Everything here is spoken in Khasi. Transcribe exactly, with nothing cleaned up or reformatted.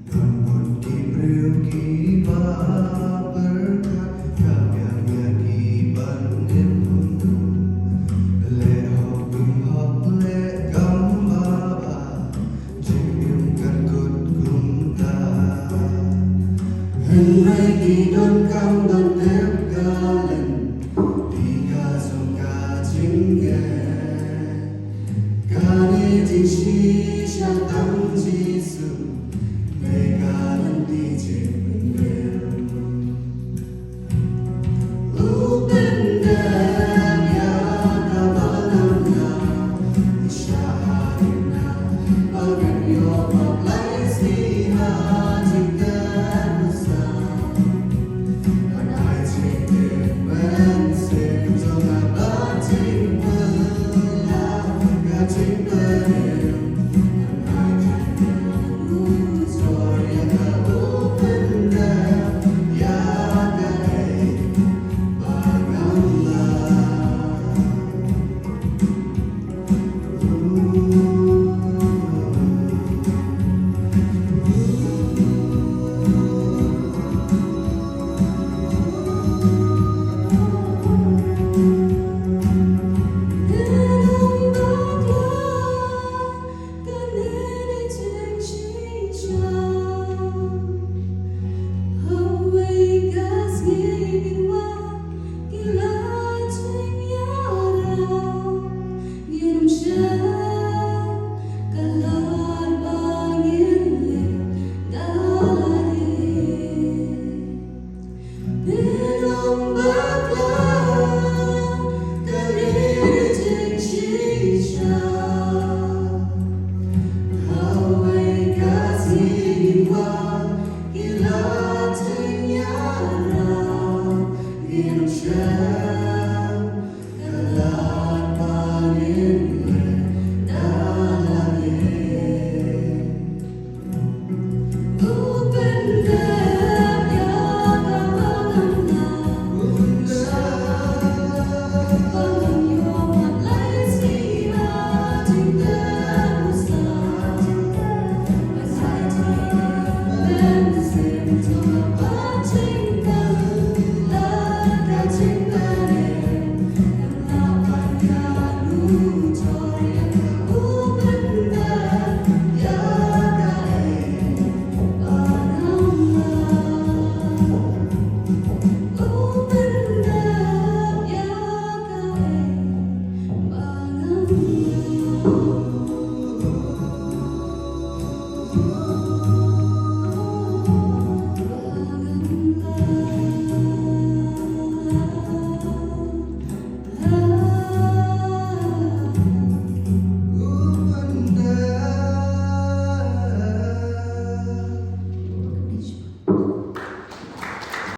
Don bun ki briew kiba pyrkhat ka biang ïa ki ban im. Leh hok im hok leh kam ba bha, jingim kan kut kumta. Hynrei ki donkam ban tep ka lynti ka jong ka jingeh. Kane jingshisha tang Jisu, me ka lynti jingpynim. U pyndem ïa ka balang na, u shah ha ïing na, ba ngan ïoh baptise ha jingtep u Sang. Ban ai jingim mynsiem jong nga, ba jingpynim, ka jingpynim.